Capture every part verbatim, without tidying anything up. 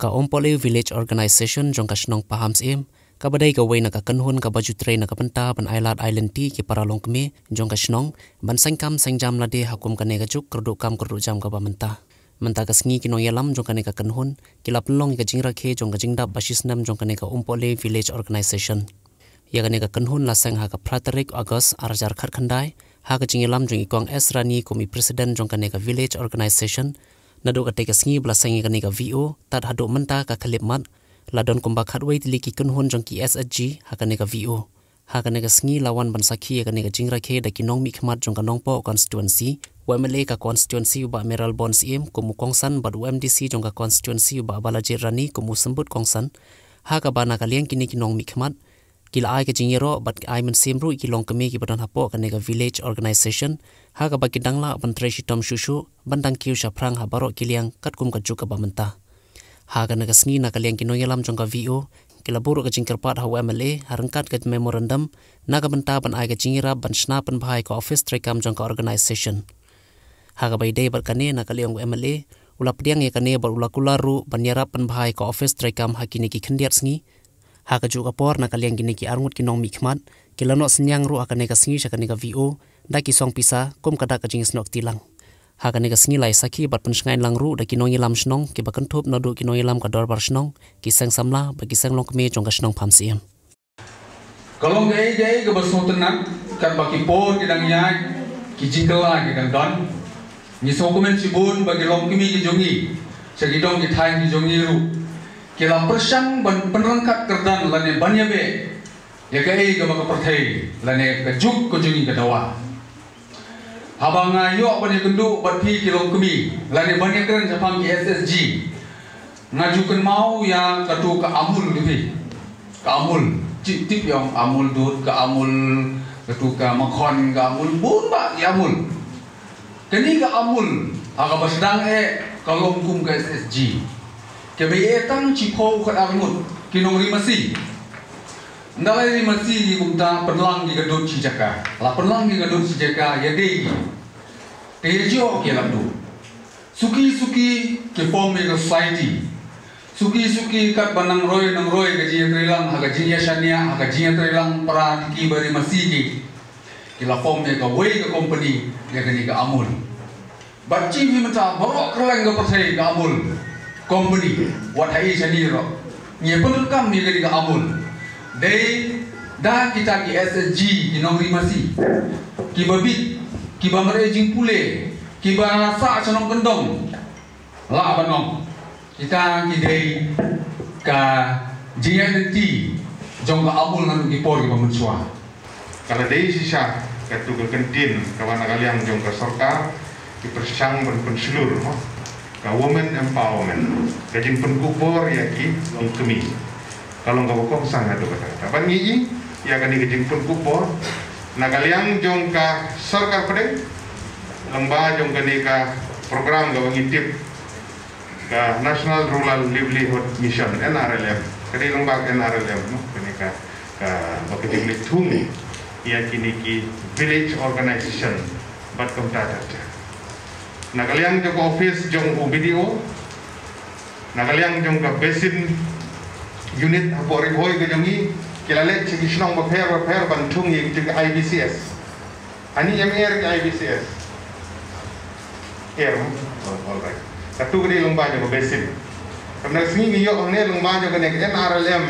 Ka Umpohliu Village Organization jong ka shnong Pahamsyiem, kaba dei kawei na ka kynhun kaba ju trei na ka bynta ban ailad ailynti ki para longkmie jong ka shnong ban seng kam seng jam lade ha kum kane ka juk kyrduh kam kyrduh jam kaba mynta. Mynta ka sngi ki nongïalam jong kane ka kynhun ki la pynlong ïa ka jingrakhe jong ka jingdap ba shisnem jong kane ka Umpohliu Village Organization. Ïa kane ka kynhun la seng ha ka phra tarik August ar hajar khatkhyndai ha ka jingïalam jong i Kong S Rani kum i president jong kane ka village organization. Naduh katei ka sngi ba la seng ïa kane ka V O tad haduh mynta ka khyllipmat, la don kumba khatwei tylli ki kynhun jong ki S H G ha kane ka V O. Ha kane ka sngi la wan ban sakhi ïa kane ka jingrakhe da ki nongmihkhmat jong ka Nongpoh constituency, u M L A ka constituency u Bah Mayralborn Syiem kum u kongsan bad u M D C jong ka constituency u Bah Balajied Rani kum u symbud kongsan. Ha kaba na ka liang kine ki nongmihkhmat ki la ai ka jingïaroh bad ai mynsiem ruh ïa ki longkmie kiba don hapoh kane ka village organization, ha kaba ki dang lah ban trei shitom shuh shuh ban dang kiew shaphrang ha baroh ki liang katkum ka juk kaba mynta. Ha kane ka sngi na ka liang ki nongïalam jong ka V O ki la buh ruh ka jingkyrpad ha u M L A ha ryngkat ka memorandum na ka bynta ban ai ka jingïarap ban shna pynbha ïa ka office treikam jong ka organization. Ha kaba ïadei bad kane na ka liang u M L A u la pdiang ïa kane bad u la kular ruh ban ïarap pynbha ïa ka office treikam ha kine ki khyndiat sngi. Ha kajuh ka por na ka liang kine ki arngut ki nongmihkhmat ki la noh synñiang ruh ha kane ka sngi sha kane ka V O da ki song pisa kum ka dak ka jingsnoh kti lang. Ha kane ka sngi la ïa sakhi bad pynshngaiñ lang ruh da ki nongïalam shnong kiba kynthup naduh ki nongïalam ka dorbar shnong, ki seng samla bad ki seng longkmie jong ka shnong Pahamsyiem. Ka long kaei kaei kaba sngewtynnat katba ki por ki dang ïaid, ki jingkylla ki dang don. Ngi sngewkmen shibun ba ki longkmie ki jong ngi sha ki dong ki thaiñ ki jong ngi ruh ki la pyrshang ban pynryngkat kyrdan lane ban ïabeh ïa kaei kaba ka pyrthei lane ka juk ka jong ngi ka dawa. Haba nga ïoh ban ïakynduh bad phi ki longkmie lane ban ïakren shaphang ki S H G, nga ju kynmaw ïa katu ka Amul, phi. Ka Amul, chip tip ïong Amul dud, ka Amul, katu ka makhon, ka Amul bun bah ïa Amul. Kane ka Amul ha kaba sdang eh ka long kum ka S H G. Kaba ïa tang shiphew khatar ngut ki nong ri masi. Nda la ri masi ki kumta pynlang ki ka dud shi jaka. La pynlang ki ka dud shi jaka ïa dei ki. Te ïa jia ki la dud. Suki suki ki form ïa ka society. Suki suki katba nang roi nang roi ka jingïatreilang ha ka jingïashaniah ha ka jingïatreilang para ki ba ri masi ki. Ki la form ïa kawei ka company ïa kane ka Amul. Bad shi mynta baroh kylleng ka pyrthei ka Amul company, wat ha Asia ni ruh ngi pyndonkam ïa kane ka Amul. Dei da kita ki S H G ki nong ri masi kiba bit, kiba mareh jingpule, kiba sah shnong kyndong. Lah ban ong kita ki dei ka jingïaid lynti jong ka Amul naduh ki por kiba mynshuwa. Ka la dei shisha katu ka kyntien kaba na ka liang jong ka sorkar ki pyrshang ban pynshlur, mo, ka women empowerment, ka jingpynkup bor ïa ki longkmie. Ka long kaba kongsan haduh katta katta. Ban ngi i ïa kane ka jingpynkup bor na ka liang jong ka sorkar pdeng, lyngba jong kane ka program kaba ngi tip ka National Rural Livelihood Mission, N R L M. Ka dei lyngba ka N R L M, no? Kane ka, ka ba ka jingleit thung ïa kine ki village organization bad kumta ter ter. Na ka liang jong ka office jong u B D O, na ka liang jong ka basin unit hapoh Ri Bhoi ka jong ngi, ki la leit sha ki shnong bapher bapher ban thung ïa ki jong ka I B C S. Ani em er ka I B C S? Er, oh, all right. Katu ka dei lyngba jong ka basin. Kane ka sngi ngi ïoh hangne lyngba jong kane ka N R L M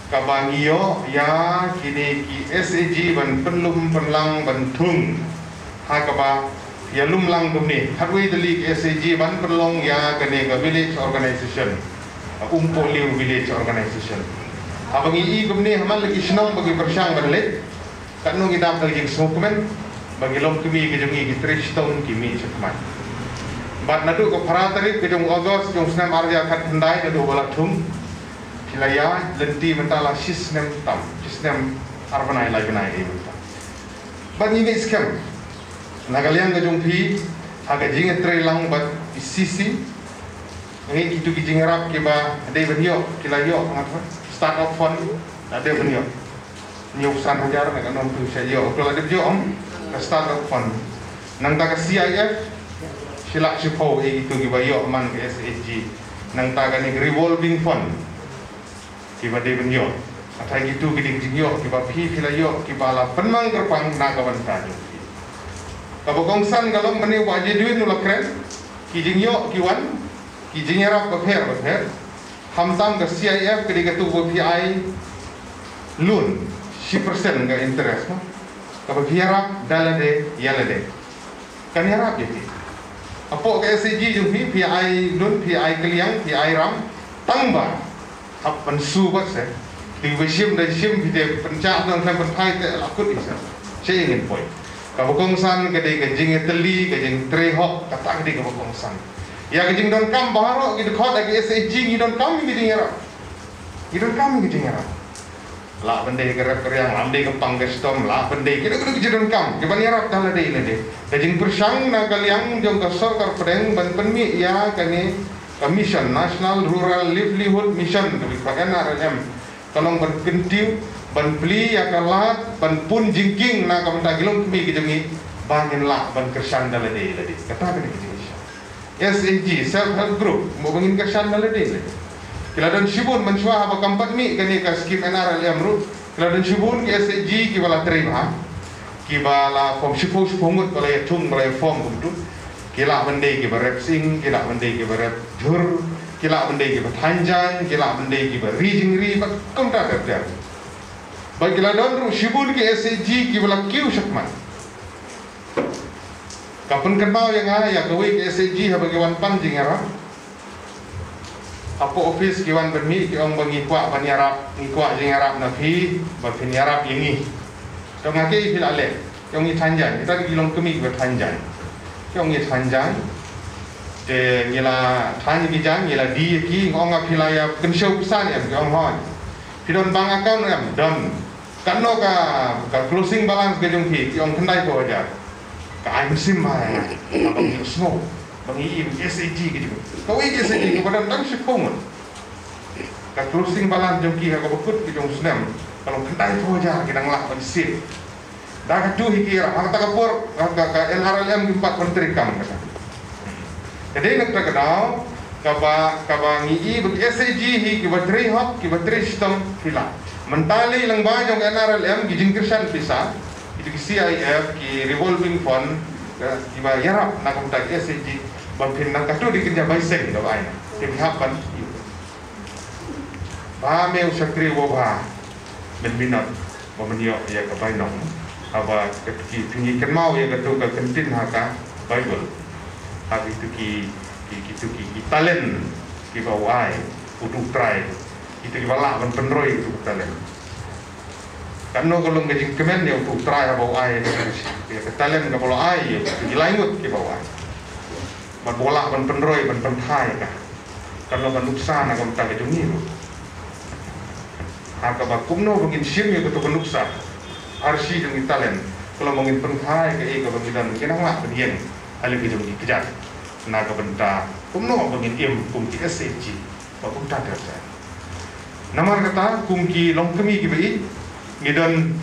kaba ngi ïoh ïa kine ki S H G ban pynlum pynlang ban thung. Ha kaba ïalum lang kumne, khatwei tylli ki S H G ban pynlong ïa kane ka village organization, Umpohliu Village Organization. Haba ngi i kumne ha man la ki shnong ba ki pyrshang ban leit, katno ngi dap da ka jingsngewkmen ba ki longkmie ki jong ngi ki trei shitom ki mih shakhmat. Bad naduh ka phra tarik ka jong August jong snem ar hajar khatkhyndai naduh ba la thung, ki la ïaid lynti mynta la shisnem tam, shisnem ar bnai lai bnai ei mynta. Bad ngi ngeit skhem na ka liang ka jong phi ha ka jingïatreilang bad i C C, ngi kitu ki jingïarap kiba dei ban ïoh, ki la ïoh, nga tu, start up fund, la dei ban ïoh. Hynñiew san hajar na ka nongtu sha ïoh, tu la dei ban ïoh, em, ka start up fund. Nangta ka C I F, shi lak shiphew, eh, kitu kiba ïoh man ka S H G. Nangta kane ka revolving fund kiba dei ban ïoh, hynrei kito ki dei ki jingïoh kiba phi phi la ïoh kiba la pynmang kyrpang na ka bynta jong phi. Kaba kongsan ka long mynne ba Jedwin u la kren, ki jingïoh ki wan, ki jingïarap bapher bapher. Khamtam ka C I F ka dei katu ba phi ai loan shi percent ka interest, no? Kaba phi ïarap da lade ïa lade. Kan ïarap ïa phi. Hapoh ka S H G jong phi, phi ai loan, phi ai kylliang, phi ai ram, tang ba hap ban shu bad se. Te ba shim da shim, phi te pynjah nang kan pynphai te la kut i se. Sha ïing ngin poi. Kaba kongsan ka dei ka jingïatylli, ka jingtrei hok, kata ka dei kaba kongsan. Ïa ka jingdonkam baroh ki dkhot ha ka S H G ngi donkam ïa ka jingïarap. Ngi donkam ïa ka jingïarap. Lah ban dei ka rep ka riang, lah ban dei ka pang ka shitom, lah ban dei kino kino ki jingdonkam kiban ïarap da lade lade. Ka jingpyrshang na ka liang jong ka sorkar pdeng ban pynmih ïa kane ka mission, National Rural Livelihood Mission, kaba N R L M, ka long ban kyntiew, ban plie ïa ka lad, ban pun jingkieng na ka bynta ki longkmie ki jong ngi ba ngin lah ban kyrshan da lade lade. Kata kane ka jingkyrshan. S H G, self help group, mo ba ngin kyrshan da lade lade. Ki la don shibun mynshuwa haba kam pat mih kane ka skim N R L M ruh. Ki la don shibun ki S H G kiba la trei bha, kiba la form shiphew shiphew ngut ba la ïathung ba la ïa form kumtu. Ki lah ban dei kiba rep sing, ki lah ban dei kiba rep jhur, ki lah ban dei kiba thaiñ jaiñ, ki lah ban dei kiba ri jingri bad kumta ter ter. Bad ki la don ruh shibun ki S H G kiba la kiew shakhmat. Ka pynkynmaw ïa nga ïa kawei ka S H G haba ki wan pan jingïarap. Hapoh office ki wan ban mih, ki ong ba ngi kwah ban ïarap, ngi kwah jingïarap na phi ba phin ïarap ïa ngi. To nga, kaei phi la leh? Ki ong ngi thaiñ jaiñ, kita ki longkmie kiba thaiñ jaiñ. Ki ong ngi thaiñ jaiñ. Te ngi la thaiñ ki jaiñ, ngi la die ïa ki, nga ong nga, phi la ïa kynshew pisa ne em? Ki ong hooid. Phi don bank account ne em? Don. Katno ka, ka closing balance ka jong phi? Ki ong khyndai phew hajar. Ka ai mynsiem bha ïa nga. Ba ngi sngew, ba ngi im S H G ki jong. Kawei ka S H G kaba don tang shiphew ngut. Ka closing balance jong ki ha kaba kut ka jong u snem ka long khyndai phew hajar, ki dang lah ban siew. Da katu hi ki ïarap, ha kata ka por ka, ka, ka N R L M kim pat ban treikam kata. Ka dei na kata ka daw kaba, kaba ngi i ba ki S H G hi kiba trei hok, kiba trei shitom, ki lah. Mynta lei lyngba jong N R L M ki jingkyrshan pisa, kito ki C I F, ki revolving fund, ka, kiba ïarap na ka bynta ki S H G, ba phin nang katu dei kynja bai seng kaba ai na. Te phi hap ban, ba me u shakri uba bha, men minot ba men ïoh ïa ka bainong. Haba ka, ki, phi ngi kynmaw ïa katu ka kyntien ha ka Baibl, ha kitu ki, ki, kitu ki, ki talent kiba u ai utu u trai, kitu kiba lah ban pynroi utu u talent. Katno ka long ka jingkmen ïa utu u trai haba u ai ïa ka talent kaba u la ai ïa kitu ki lai ngut kiba u ai. Bad ba u lah ban pynroi, ban pynthai ka. Kan long ka nuksa na ka bynta ka jong ngi ruh. Ha kaba kumno ba ngin shim ïa katu ka nuksa, arshi jong ki talent, ka long ba ngin pynthai kaei kaba ngi don, ngin nang lah ban ïeng ha lynti jong ki kjat. Na ka bynta kumno ba ngin im kum ki S H G, ba kumta ter ter. Namar kata kum ki longkmie kiba ïeit, ngi don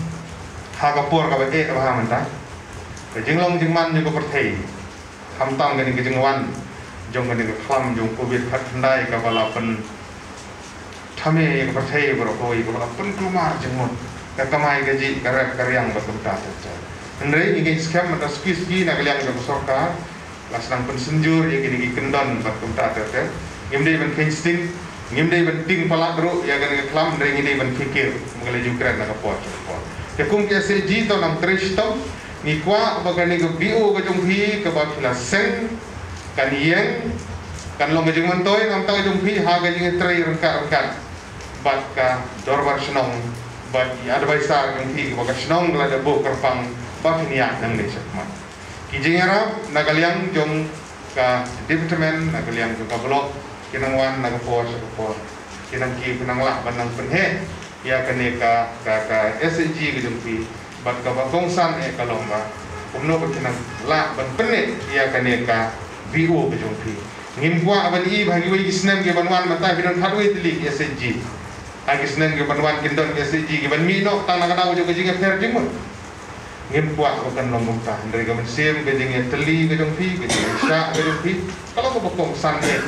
ha ka por kaba eh bha mynta. Ka jinglong jingman jong ka pyrthei, khamtam kane ka jingwan jong kane ka khlam jong Covid khatkhyndai kaba la pynthame ïa ka pyrthei baroh kawei, kaba la pynkulmar jingmut, ka kamai kajih, ka rep ka riang bad kumta ter ter. Hynrei ngi ngeit skhem mynta suki suki na ka liang jong ka sorkar la sdang pynsynjur ïa kine ki kyndon bad kumta ter ter. Ngim dei ban kheiñ sting, ngim dei ban tieng palat ruh ïa kane ka khlam, hynrei ngi dei ban pyrkhat ba ka la ju kren na ka por sha ka por. Te kum ki S H G to nang trei shitom. Ngi kwah ba kane ka B O ka jong phi kaba phi la seng kan ïeng, kan long ka jingmyntoi na ka bynta ka jong phi ha ka jingtrei ryngkat ryngkat bad ka dorbar shnong bad ki advisor ka jong phi kaba ka shnong ka la dep buh kyrpang ba phin ïaid nangne shakhmat. Ki jingïarap na ka liang jong ka department, na ka liang jong ka block, ki nang wan na ka por sha ka por. Ki nang, ki nang lah ban nang pynheh ïa kane ka, ka, ka S H G ka jong phi. Bad kaba kongsan eh ka long ba kumno ba kin nang lah ban pynleit ïa kane ka B O ka jong phi. Ngim kwah ban i ba ha kiwei ki snem ki ban wan mynta phi don khatwei tylli ki S H G. Ha ki snem ki ban wan kin don ki S H G ki ban mih noh tang na ka daw jong ka jingïapher jingmut. Ngim kwah ba kan long kumta, hynrei ka mynsiem, ka jingïatylli ka jong phi, ka jingïaishah ka jong phi, ka long kaba kongsan eh.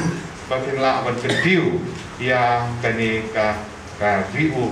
ba phin lah ban kyntiew ïa kane ka, ka V O